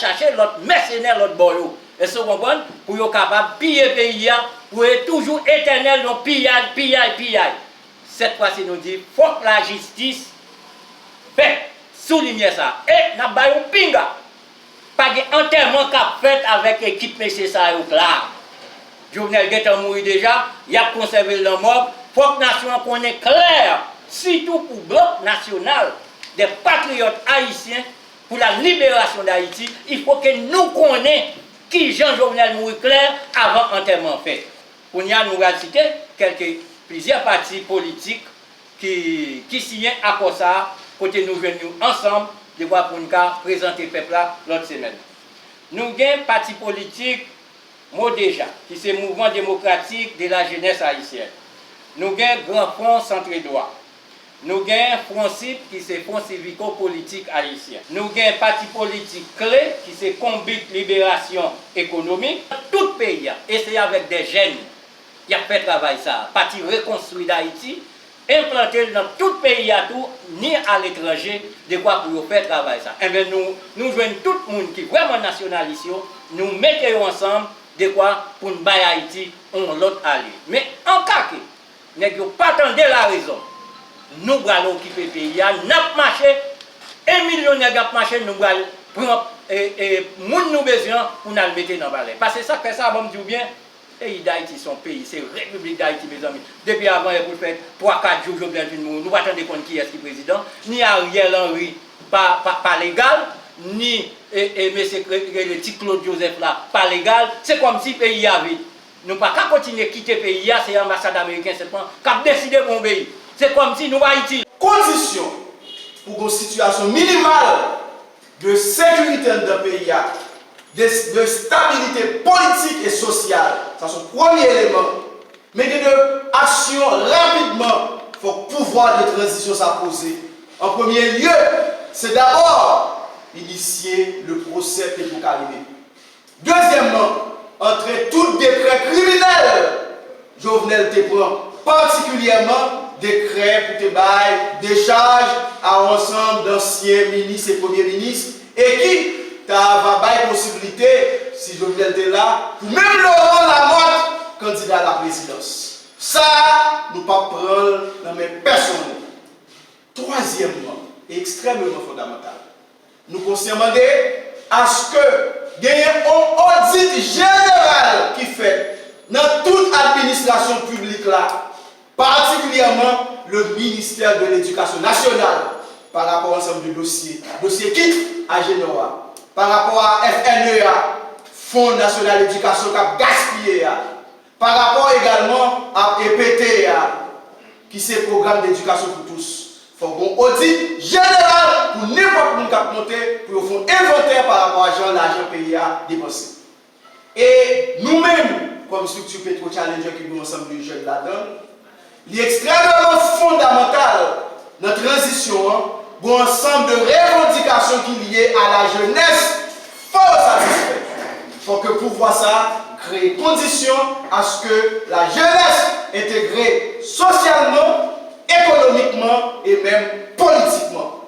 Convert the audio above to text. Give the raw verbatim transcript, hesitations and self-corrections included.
chache lòt mèsenè lòt bò yo. Èske w konprann? Pou yo kapab piye peyi a, pou yo toujou etènèl nan piyay, piyay, piyay. Sèt fwa si nou di, fòk lajistis fèt sou limyè sa a. E n ap ba yo pinga. Pa gen antèman k ap fèt avèk ekip mesye sa yo k la. Jovenel gentan mouri deja, y ap konsève l nan mòg. Fòk nasyon an konnen klè, sitou pou Blòk Nasyonal dè Patriyòt Ayisyen pou la Liberasyon Dayiti, il faut que nou konnen kijan Jovenel mouri klè avan antèman an fèt. Kounye a, nou pral site kèlke, plizyè pati politik ki, ki siyen akò sa a, kote nou jwenn yo ansanm, dekwa pou n ka prezante pèp la lòt semèn. Nou gen pati politik MODEJA, ki se Mouvement Démocratique de la Jeunesse Haïtienne. Nou gen Gran Fwon Centre Droit. Nou gen Fwonsip, ki se Front Civico Politique Haïtien. Nou gen pati politik kle, ki se Konbit Liberasyon Ekonomik. Tout peyi a, e se avèk de jèn y ap fè travay sa a. Pati Rekonstwi Dayiti enplante l nan tout peyi a tou, ni aletranje, dekwa pou yo fè travay sa a. Enben, nou, nou jwenn tout moun ki vrèman nasyonalis yo, nou mete yo ansanm, dekwa pou n bay Ayiti yon lòt ale. Men an ka ke nèg yo pa tande larezon, nou pral okipe peyi a, n ap mache, en milyon nèg ap mache, nou pral pran, e, e, moun nou bezwen an pou n al mete nan palè. Paske sa k fè sa, ban m di w byen, peyi Dayiti se yon peyi, se Repiblik Dayiti, mezanmi. Depi avan yè pou l fè twa, kat jou Jovenel fin mouri, nou pa tande konn kiyès ki prezidan, ni Ariel Henry pa, pa, pa legal, ni, e, e, mesye k re-, rele Ti Claude Joseph la pa legal, se kòmsi peyi a vid. Nou pa ka kontinye kite peyi a, se anbasad ameriken sèlman k ap deside pou yon peyi. Se kòmsi nou pa itil. Kondisyon pou gon sitiyasyon minimal de sekirite anndan peyi a, de, de stabilite politik e sosyal, sa se yon premye eleman. Men gen de aksyon rapidman, fòk pouvwa de tranzisyon sa poze. An premye lye, se dabò inisye le pwosè Petro Caribe. Dezyèmman, antre tout dekrè kriminèl Jovenel te pran, patikilyèman dekrè pou te bay dechaj a yon ansanm dansyen minis e premye minis, e ki ta va bay posiblite, si Jovenel te la, pou menm Laurent Lamothe kandida a la prezidans. Sa a, nou p ap pran l nan men pèsonn. Twazyèmman, e ekstrèmeman fondamantal, nou konsyan mande aske genyen yon odit jeneral ki fèt nan tout administrasyon piblik la, patikilyèman le ministè de ledikasyon nasyonal, pa rapò a ansanm de dosye, dosye kit Ajenò a, pa rapò a F N E a, Fon Nasyonal Edikasyon k ap gaspiye a, pa rapò egalman ak E P T a, ki se Pwogram Dedikasyon pou Tous. Fòk gon odit jeneral pou nenpòt moun k ap monte pou yo fè yon envantè pa rapò a jan lajan peyi a depanse. E nou menm, kòm estrikti Petro Challenger ki gen yon ansanm de jèn ladan l, li ekstrèmeman fondamantal nan tranzisyon an, gon ansanm de revandikasyon ki lye a lajenès fò yo satisfè. Fò ke pouvwa sa a kreye kondisyon aske lajenès entegre sosyalman, ekonomikman e menm politikman.